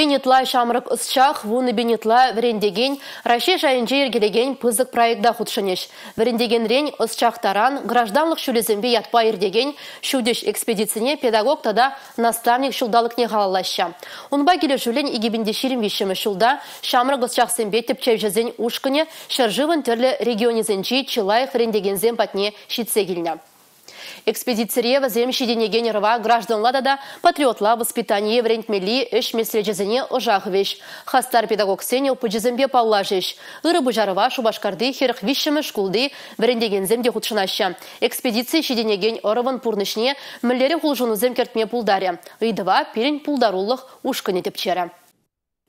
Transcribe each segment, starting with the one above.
Пин ытла ҫамрӑк ӑсчах, 10,000 ытла вӗрентекен Раҫҫей шайӗнче йӗркелекен пысӑк проекта хутшӑнӗҫ. Вӗрентекенрен ӑсчах таран гражданлӑх ҫулӗсемпе ятпа иртекен ҫутӗҫ экспедицине педагог тата наставник ҫулталӑкне халаллаҫҫӗ. Унпа килӗшӳллӗн 2023 ҫулта ҫамрӑк ӑсчахсемпе тӗпчевҫӗсен ушкӑнӗ ҫӗршывӑн тӗрлӗ регионӗсенчи чи лайӑх вӗрентекенсем патне ҫитсе килнӗ. Экспедицире вӗсем ҫитӗнекен ӑрӑва гражданла тата патриотла воспитание вӗрентмелли ӗҫ меслечӗсене ӑша хывӗҫ, хастар педагогсен опычӗсемпе паллашӗҫ. Ырӑ пуҫарӑва Шупашкарти 43-мӗш шкулти вӗрентекенсем те хутшӑнаҫҫӗ. Экспедици ҫитӗнекен ӑрӑвӑн пурнӑҫне мӗнлерех улшӑнусем кӗртме пултарӗ? Ыйтӑва пирӗн пултарулӑх ушкӑнӗ тӗпчерӗ.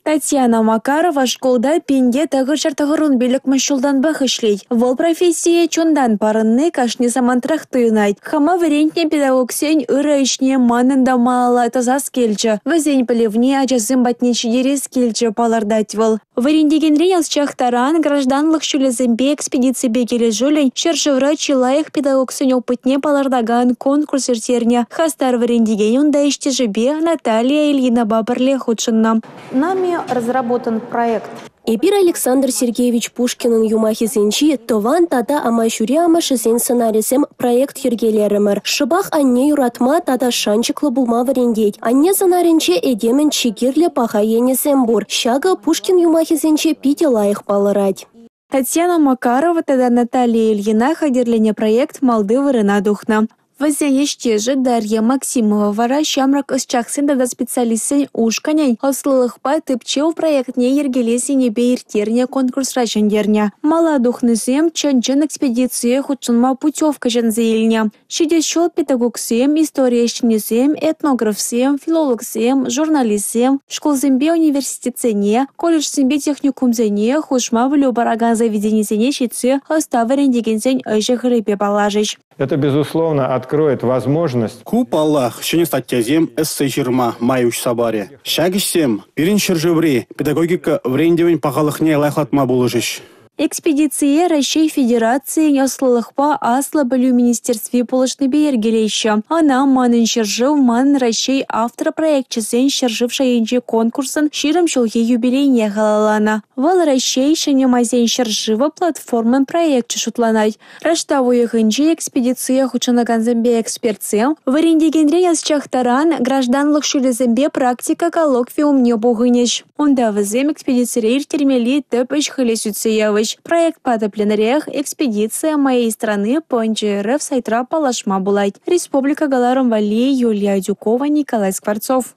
Татьяна Макарова шкулта 1995-мӗш ҫултанпах ӗҫлет. Вӑл профессие чунтан парӑнни кашни самантрах туйӑнать. «Хама вӗрентнӗ педагогсен ырӑ ӗҫне манӑн та малалла тӑсас килчӗ. Вӗсен пӗлӗвне ачасем патне ҫитерес килчӗ», – палӑртать вӑл. Вӗрентекенрен ӑсчах таран гражданлӑх ҫулӗсемпе экспедиципе килӗшӳллӗн ҫӗршывра чи лайӑх педагогсен опытне палӑртакан конкурс ирттернӗ. Хастар вӗрентекен унта ӗҫтешӗпе Наталья Ильинапа пӗрле хутшӑннӑ. Нами разработан проект. Эпир Александр Сергеевич Пушкинӑн юмахӗсенчи тӑван тата амаҫури амӑшӗсен сӑнарӗсем проект йӗркелерӗмӗр. Шӑпах анне юратма тата шанчӑклӑ пулма вӗрентет. Анне сӑнарӗнче этемӗн чи кирлӗ паха енӗсем пур. Ҫакӑ Пушкин юмахӗсенче питӗ лайӑх палӑрать. Татьяна Макарова тата Наталья Ильина хатӗрленӗ проект малти вырӑна тухнӑ. Вӗсен ӗҫтешӗ Дарья Максимова вара ҫамрӑк ӑсчахсен тата специалистсен ушкӑнӗн ӑслӑлӑхпа тӗпчев проектне йӗркелес енӗпе ирттернӗ конкурсра ҫӗнтернӗ. Мала тухнисем чӑн-чӑн экспедицие хутшӑнма путевка ҫӗнсе илнӗ. Ҫитес ҫул педагогсем, истори ӗҫченӗсем, этнографсем, филологсем, журналистсем шкулсемпе университетсене, колледжсемпе техникумсене, хушма пӗлӳ паракан заведенисене ҫитсе ӑста вӗрентекенсен ӗҫӗ-хӗлӗпе паллашӗҫ. Это, безусловно, откроет возможность. Ку, паллах, ҫӗнӗ статьясем, эссе ҫырма май уҫса парӗ. Ҫак ӗҫсем пирӗн ҫӗршыври педагогика вӗрентӗвӗн пахалӑхне лайӑхлатма пулӑшӗҫ. Экспедицие Раҫҫей Федерацийӗн ӑслӑлӑхпа аслӑ пӗлӳ министерстви пулӑшнипе йӗркелеҫҫӗ. Ӑна «Манӑн ҫӗршыв – манӑн Раҫҫей» автор проекчӗсен ҫӗршыв шайӗнчи конкурсӑн 20 ҫулхи юбилейне халалланӑ. Вӑл «Раҫҫей – ҫӗнӗ майсен ҫӗршывӗ» платформӑн проекчӗ шутланать. Раштав уйӑхӗнче экспедицие хутшӑнакансемпе экспертсем вӗрентекенрен ӑсчах таран гражданлӑх ҫулӗсемпе практика коллоквиумне пухӑнӗҫ. Унта вӗсем экспедицире ирттермелли тӗп ӗҫ-хӗле сӳтсе явӗҫ. Проектпа тӗплӗнрех «Экспедиция моей страны РФ» сайтра паллашма пулать. Республика кӑларӑм валли Юлия Адюкова, Николай Скворцов.